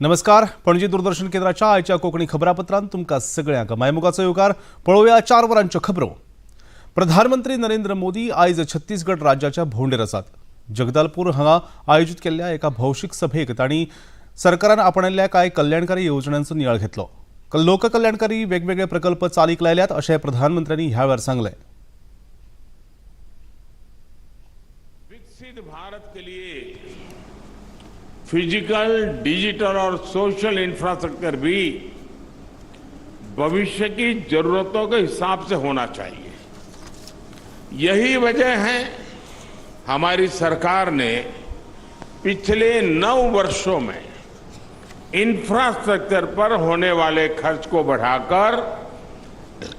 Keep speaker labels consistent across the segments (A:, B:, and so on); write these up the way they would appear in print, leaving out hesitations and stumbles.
A: नमस्कार, पणजी दूरदर्शन केंद्राच्या आयच्या कोंकणी खबरापत्रांत तुमकां सगळ्यांक मायमुगाचो येवकार. पळोवया 4 वरांच्यो खबरो. प्रधानमंत्री नरेंद्र मोदी आयज छत्तीसगड राज्याच्या भोंवडेर आसात. जगदलपूर हांगा आयोजीत केल्ल्या एका भौशीक सभेक तांणी सरकारान आपणायल्ल्या कांय कल्याणकारी येवजण्यांचो नियाळ घेतलो. लोककल्याणकारी वेगवेगळे प्रकल्प चालीक लायल्यात अशें प्रधानमंत्र्यांनी ह्या वेळार सांगलें.
B: विकसित भारत के लिए फिजिकल, डिजिटल और सोशल इंफ्रास्ट्रक्चर भी भविष्य की जरूरतों के हिसाब से होना चाहिए. यही वजह है, हमारी सरकार ने पिछले 9 वर्षों में इंफ्रास्ट्रक्चर पर होने वाले खर्च को बढ़ाकर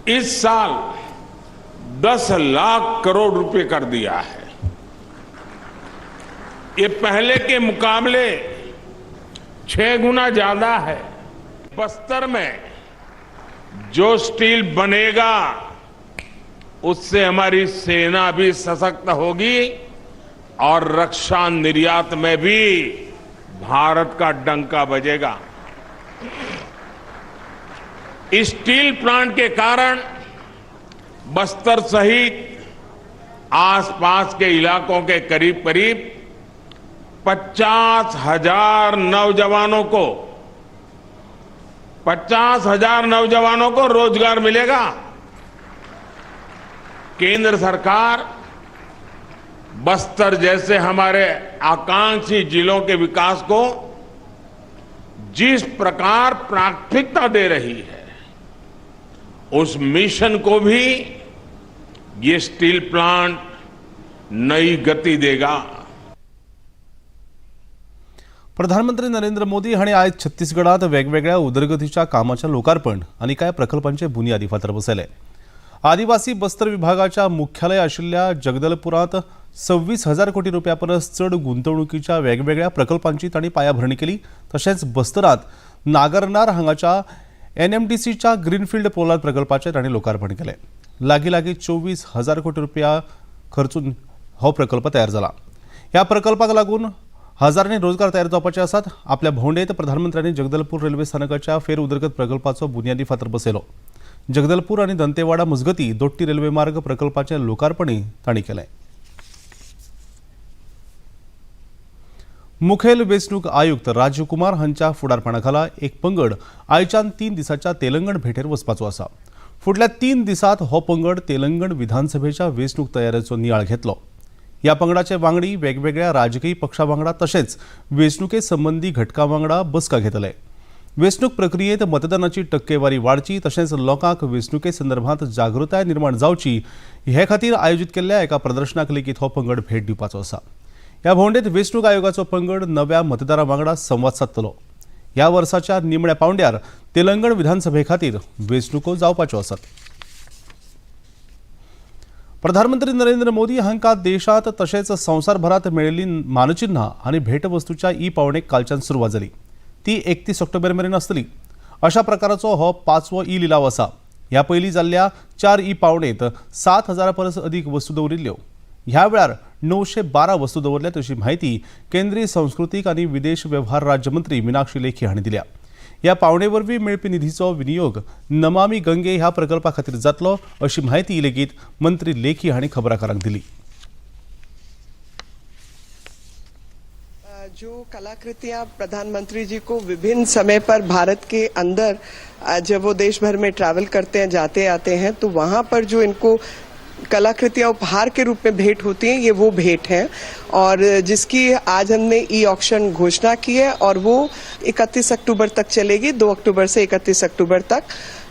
B: इस साल 10 लाख करोड़ रुपए कर दिया है. ये पहले के मुकाबले 6 गुना ज्यादा है. बस्तर में जो स्टील बनेगा, उससे हमारी सेना भी सशक्त होगी और रक्षा निर्यात में भी भारत का डंका बजेगा. इस स्टील प्लांट के कारण बस्तर सहित आसपास के इलाकों के करीब करीब 50,000 नौजवानों को, 50,000 नौजवानों को रोजगार मिलेगा. केंद्र सरकार बस्तर जैसे हमारे आकांक्षी जिलों के विकास को जिस प्रकार प्राथमिकता दे रही है, उस मिशन को भी ये स्टील प्लांट नई गति देगा.
A: प्रधानमंत्री नरेंद्र मोदी हांणी आयज छत्तीसगडात वेगवेगळ्या उदरगतीच्या कामाचें लोकार्पण आनी कांय प्रकल्पांचे बुन्यादी फातर बसयले. आदिवासी बस्तर विभागाच्या मुख्यालय आशिल्ल्या जगदलपुरांत 26,000 कोटी रुपया परस चड गुंतवणुकीच्या वेगवेगळ्या प्रकल्पांची तांणी पायाभरणी केली. तशेंच बस्तरांत नागरनार हांगाच्या एनएमडीसीच्या ग्रीनफिल्ड पोलाद प्रकल्पाचें तांणी लोकार्पण केलें. लागीं लागीं 24,000 कोटी रुपया खर्चून हो प्रकल्प तयार जाला. ह्या प्रकल्पाक लागून हजारांनी रोजगार तयार जावपाचे आसात. आपल्या भोंवडेंत प्रधानमंत्र्यांनी जगदलपूर रेल्वे स्थानकाच्या फेर उदरगत प्रकल्पाचो बुन्यादी फातर बसयलो. जगदलपूर आनी दंतेवाडा मजगती दोट्टी रेल्वे मार्ग प्रकल्पाचें लोकार्पणय तांणी केलें. मुखेल वेंचणूक आयुक्त राजीव कुमार हांच्या फुडारपणा खाला एक पंगड आयच्यान 3 दिसांच्या तेलंगण भेटेर वचपाचो आसा. फुडल्या 3 दिसांत हो पंगड तेलंगण विधानसभेच्या वेंचणूक तयारेचो नियाळ घेतलो. ह्या पंगडाचे वांगडी वेगवेगळ्या राजकीय पक्षां वांगडा तशेंच वेंचणुके संबंदी घटकां वांगडा बसका घेतले. वेंचणूक प्रक्रियेंत मतदानाची टक्केवारी वाडची तशेंच लोकांक वेंचणुके संदर्भात जागृताय निर्माण जावची हे खातीर आयोजीत केल्ल्या एका प्रदर्शनाक लेगीत हो पंगड भेट दिवपाचो आसा. ह्या भोंवडेंत वेंचणूक आयोगाचो पंगड नव्या मतदारां वांगडा संवाद सादतलो. ह्या वर्साच्या निमण्या पावंड्यार तेलंगण विधानसभे खातीर वेंचणुको जावपाच्यो आसात. प्रधानमंत्री नरेंद्र मोदी हांकां देशांत तशेंच संवसारभरांत मेळिल्ली मानचिन्हां आनी भेटवस्तूच्या ई पावणेक कालच्यान सुरवात जाली. ती 31 ऑक्टोबर मेरेन आसतली. अशा प्रकाराचो हो पांचवो ई लिलाव आसा. ह्या पयलीं जाल्ल्या चार ई पावणेंत 7,000 परस अदीक वस्तू दवरिल्ल्यो. ह्या वेळार 912 वस्तू दवरल्यात अशी म्हायती केंद्रीय संस्कृतीक आनी विदेश वेव्हार राज्यमंत्री मिनाक्षी लेखी हांणी दिल्या. ह्या पावणे वरवीं मेळपी निधीचो विनियोग नमामी गंगे ह्या प्रकल्पा खातीर जातलो अशी म्हायती लेगीत मंत्री लेखी हांणी खबराकारांक दिली.
C: जो कलाकृतियां प्रधानमंत्री जी को विभिन्न समय पर भारत के अंदर जब वो देश भर में ट्रैवल करते हैं, जाते आते हैं, तो वहां पर जो इनको कलाकृतियां उपहार के रूप में भेंट होती हैं, ये वो भेंट है और जिसकी आज हमने ई ऑक्शन घोषणा की है और वो 31 अक्टूबर तक चलेगी, 2 अक्टूबर से 31 अक्टूबर तक.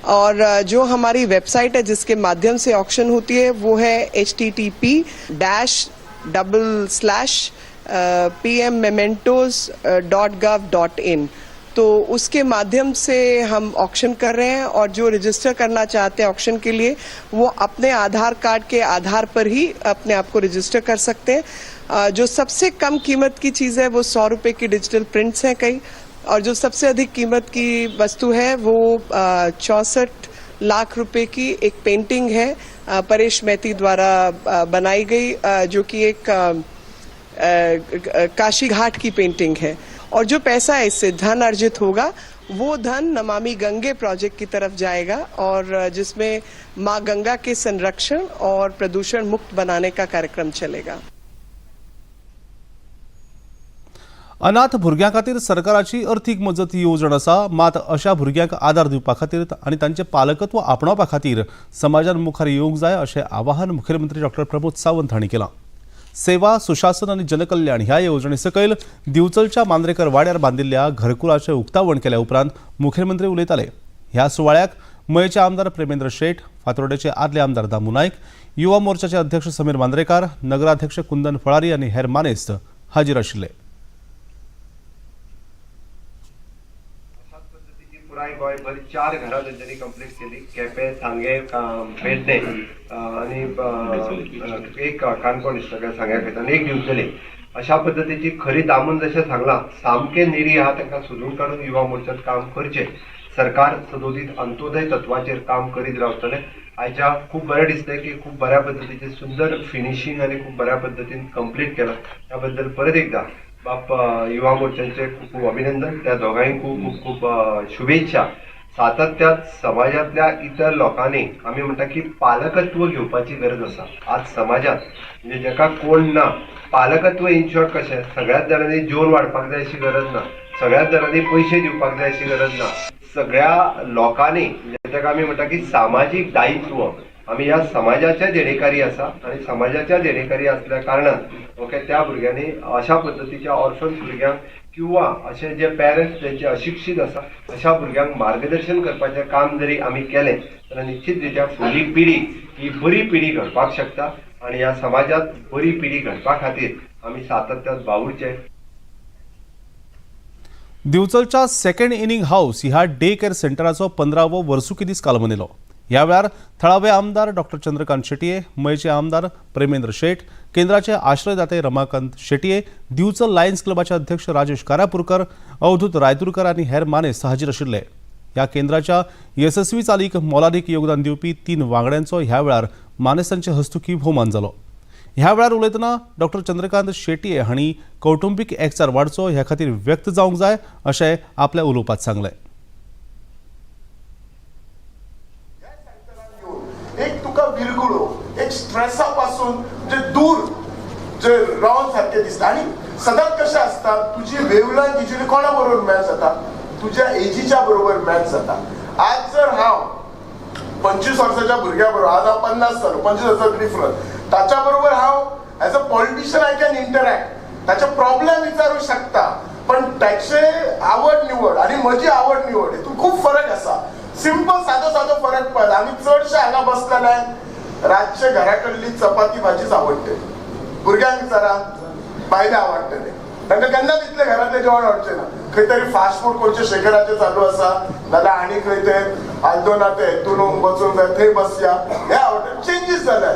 C: और जो हमारी वेबसाइट है जिसके माध्यम से ऑक्शन होती है, वो है http://pmmementos.gov.in. तो उसके माध्यम से हम ऑक्शन कर रहे हैं और जो रजिस्टर करना चाहते हैं ऑक्शन के लिए, वो अपने आधार कार्ड के आधार पर ही अपने आप को रजिस्टर कर सकते हैं. जो सबसे कम कीमत की चीज़ है, वो 100 रुपए की डिजिटल प्रिंट्स हैं कई और जो सबसे अधिक कीमत की वस्तु है, वो 64 लाख रुपए की एक पेंटिंग है, परेश मैती द्वारा बनाई गई, जो कि एक काशी घाट की पेंटिंग है. और जो पैसा इससे धन अर्जित होगा वो धन नमामि गंगे प्रोजेक्ट की तरफ जाएगा और जिसमें मां गंगा के संरक्षण और प्रदूषण मुक्त बनाने का कार्यक्रम चलेगा।
A: अनाथ भुरग्यां खातीर सरकाराची अर्थीक मजत येवजण आसा, मात अशा भुरग्यांक आदार दिवपा खातीर आनी तांचें पालकत्व आपणावपा खातीर समाजान मुखार येवंक जाय अशें आवाहन मुखेलमंत्री डॉक्टर प्रमोद सावंत हांणी केलां। सेवा, सुशासन आनी जनकल्याण ह्या येवजणे सकयल दिवचलच्या मांद्रेकर वाड्यार बांदिल्ल्या घरकुलाचें उक्तावण केल्या उपरांत मुखेलमंत्री उलयताले। ह्या सुवाळ्याक मयेचे आमदार प्रेमेंद्र शेट, फातोर्डेचे आदले आमदार दामू नायक, युवा मोर्चाचे अध्यक्ष समीर मांद्रेकार, नगराध्यक्ष कुंदन फळारी आनी हेर मानेस्त हाजीर आशिल्ले।
D: पुराय गोंयभर 4 घरां तेंच्यांनी कंप्लीट केली, केपें, सांगें, पेडणे आनी एक काणकोण दिसता सांग्या खंय आनी एक दिवचले। अशा पद्दतीची खरी दामून जशें सांगलां सामकें निरी आहा तांकां सोदून काडून युवा मोर्चान काम करचें। सरकार सदोदीत अंत्योदय तत्वाचेर काम करीत रावतलें। आयच्या खूब बरें दिसलें की खूब बऱ्या पद्दतीचें सुंदर फिनिशींग आनी खूब बऱ्या पद्दतीन कंप्लीट केलां, त्या बद्दल परत एकदा बाप युवा मोर्चांचे खूब खूब अभिनंदन, त्या दोगांय खूब खूब खूब शुभेच्छा। सातत्यात समाजांतल्या इतर लोकांनी आमी म्हणटा की पालकत्व घेवपाची गरज आसा। आज समाजात म्हणजे जाका कोण ना, पालकत्व इन शॉर्ट कशें सगळ्याच जाणांनी जेवण वाडपाक जाय अशी गरज ना, सगळ्याच जाणांनी पयशे दिवपाक जाय अशी गरज ना, सगळ्या लोकांनी म्हणजे ताका आमी म्हणटा की सामाजीक दायित्व आमी ह्या समाजाच्या देणेकारी आसा आनी समाजाच्या देणेकारी असल्या कारणान ओके त्या भुरग्यांनी अशा पद्दतीच्या ऑर्फन भुरग्यांक किंवा अशे जे पेरंट्स जेंचे अशिक्षीत आसा अशा भुरग्यांक मार्गदर्शन करपाचें काम जरी आमी केलें जाल्यार निश्चित रित्या फुडली पिढी ही बरी पिढी घडपाक शकता आनी ह्या समाजांत बरी पिढी घडपा खातीर आमी सातत्यान वावुरचें।
A: दिवचलच्या सेकंड इनिंग हाऊस ह्या डे केअर सेंटराचो 15वो वर्सुकी दीस काल मनयलो। ह्या वेळार थळावे आमदार डॉक्टर चंद्रकांत शेटये, मयेचे आमदार प्रेमेंद्र शेट, केंद्राचे आश्रयदाते रमाकांत शेटये, दिवचल लायन्स क्लबाचे अध्यक्ष राजेश कारापूरकर, अवधूत रायतुरकर आनी हेर मानेस्त हाजीर आशिल्ले। ह्या केंद्राच्या येसस्वी चालीक मोलादीक योगदान दिवपी 3 वांगड्यांचो ह्या वेळार मानेस्तांचे हस्तुकी भोवमान जालो। ह्या वेळार उलयतना डॉक्टर चंद्रकांत शेटये हांणी कौटुंबीक एकचार वाडचो ह्या खातीर व्यक्त जावंक जाय अशें आपल्या उलोवपांत सांगलें।
E: एक तुका विरगुळो, एक स्ट्रेसा पासून म्हणजे दूर जे रावन सारकें दिसता आनी सदांच कशें आसता तुजी वेवलायन युजली कोणा बरोबर मॅच जाता, तुज्या एजीच्या बरोबर मॅच जाता। आज जर हांव 25 वर्साच्या भुरग्या बरोबर, आज हांव 50 जालो, 25 वर्सां डिफरंस, ताच्या बरोबर हांव as a politician I can interact, ताचे प्रॉब्लेम विचारूं शकता, पण ताचे आवड निवड आनी म्हजी आवड निवड हितून खूब फरक आसा। सिंपल सादो सादो फरक पडला। आमी चडशे हांगा बसलेले रातचे घरा कडली चपाती भाजीच आवडटली, भुरग्यांक विचारा बायले आवडटले, तांकां केन्नाच इतले घरांतलें जेवण आवडचें ना। खंय तरी फास्ट फूड कोणचे शेखराचें चालू आसा, नाल्यार आनी खंय ते आल्दोना ते हेतून वचूंक जाय थंय बसया, हें आवडटा। चेंजीस जाले,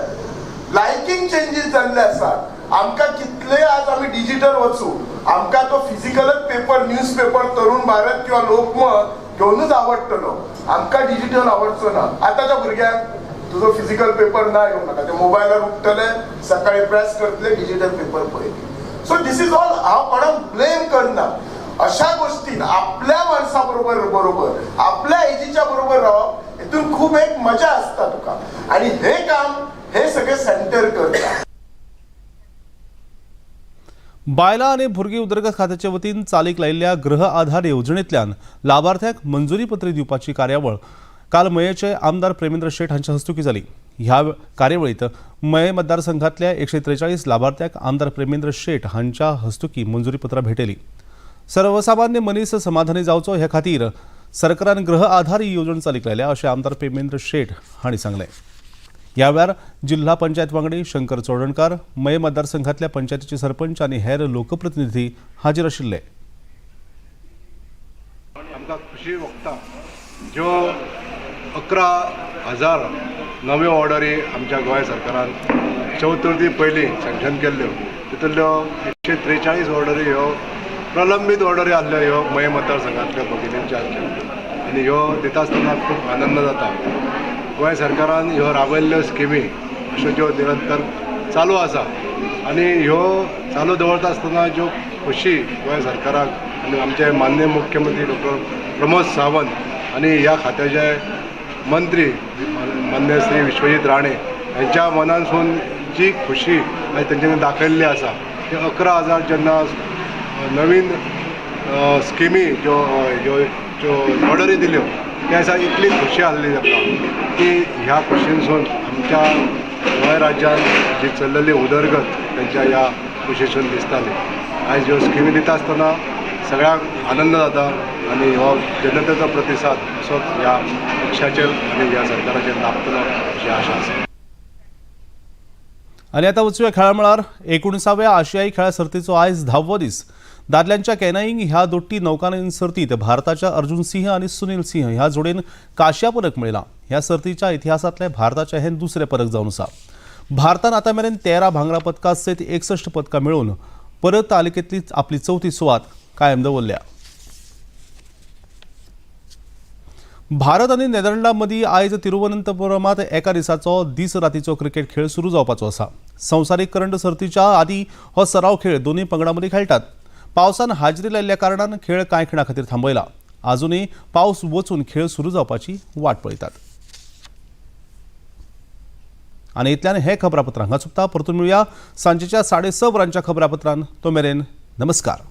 E: लायकींग चेंजीस जाल्ले आसात। आमकां कितले आज आमी डिजिटल वचूं, आमकां तो फिजिकलच paper, news paper Tarun Bharat किंवा लोकमत घेवनूच आवडटलो, आमकां डिजिटल आवडचो ना। आतांच्या भुरग्यांक तुजो फिजिकल पेपर ना घेवं नाका, ते मोबायलार उठतले, सकाळी प्रेस करतले, डिजिटल पेपर पळयतले। सो this is all, हांव कोणाक ब्लेम करना। अशा गोष्टीन आपल्या माणसा बरोबर बरोबर आपल्या एजीच्या बरोबर रावप हितून खूब एक मजा आसता तुका आनी हे काम हे सगळे सेंटर करता।
A: बायलां आनी भुरगीं उदरगत खात्याचे वतीन चालीक लायिल्ल्या गृह आधार येवजणेंतल्यान लाभार्थ्यांक मंजुरी पत्र दिवपाची कार्यावळ काल मयेचे आमदार प्रेमेंद्र शेट हांच्या हस्तुकी जाली। ह्या कार्यावळीत मये मतदारसंघातल्या 143 लाभार्थ्यांक आमदार प्रेमेंद्र शेट हांच्या हस्तुकी मंजुरी पत्रां भेटयली। सर्वसामान्य मनीस समाधानी जावचो हे खातीर सरकारान गृह आधार ही येवजण चालीक लायल्या अशें आमदार प्रेमेंद्र शेट हांणी सांगलें। ह्या वेळार जिल्हा पंचायत वांगडी शंकर चोडणकार, मये मतदारसंघातल्या पंचायतीचे सरपंच आनी हेर लोकप्रतिनिधी हाजीर आशिल्ले।
F: आमकां खुशी भोगता ज्यो 11,000 नव्यो ऑर्डरी आमच्या गोंय सरकारान चवथी पयलीं सँक्शन केल्ल्यो, तितूंतल्यो 143 ऑर्डरी ह्यो प्रलंबीत ऑर्डरी आसल्यो ह्यो मये मतदारसंघांतल्यो भगिनींच्यो आसल्यो आनी ह्यो दिता आसतना खूब आनंद जाता। गोंय सरकारान ह्यो राबयल्ल्यो स्किमी अश्यो ज्यो निरंतर चालू आसा आनी ह्यो चालू दवरता आसतना ज्यो खोशी गोंय सरकाराक आनी आमचे माननीय मुख्यमंत्री डॉक्टर प्रमोद सावंत आनी ह्या खात्याचे मंत्री माननीय श्री विश्वजीत राणे यांच्या मनांसून जी खुशी आयज तेंच्यांनी दाखयल्ली आसा ती 11,000 जेन्ना नवीन स्किमी ज्यो ह्यो ज्यो ऑर्डरी दिल्यो त्या दिसा इतली खुशी आसली ताका की ह्या खुशीनसून आमच्या गोंय राज्यान जी चल्लेली उदरगत तेंच्या ह्या खुशीसून दिसताली. आयज ह्यो स्किमी दिता आसतना सगळ्यांक आनंद जाता आनी हो जनतेचो प्रतिसाद असोच ह्या पक्षाचेर आनी ह्या सरकाराचेर लाबतलो अशी आशा आसा.
A: आनी आतां वचूया खेळा मळार. 19व्या आशियाई खेळा सर्तीचो आयज 10वो दीस. दादल्यांच्या कॅनोईंग ह्या दोट्टी नौकानयन सर्तीत भारताच्या अर्जुन सिंह आनी सुनील सिंह ह्या जोडयेन कांश्या पदक मेळयलां. ह्या सर्तीच्या इतिहासांतलें भारताचें हें दुसरें पदक जावन आसा. भारतान आतां मेरेन 13 भांगरा पदकां सयत 61 पदकां मेळोवन परत तालिकेंतली आपली चवथी सुवात कायम दवरल्या. भारत आनी नेदरलँडा मदीं आयज तिरुवनंतपुरमात एका दिसाचो दीस रातीचो क्रिकेट खेळ सुरू जावपाचो आसा. संवसारीक करंड सर्तीच्या आदीं हो सराव खेळ दोनूय पंगडां मदीं खेळटात. पावसान हाजेरी लायिल्ल्या कारणान खेळ कांय खिणा खातीर थांबयला. आजुनूय पावस वचून खेळ सुरू जावपाची वाट पळयतात. आनी इतल्यान हें खबरापत्र हांगा सोंपता. परतून मेळुया सांजेच्या 6:30 वरांच्या खबरापत्रान. तो मेरेन नमस्कार.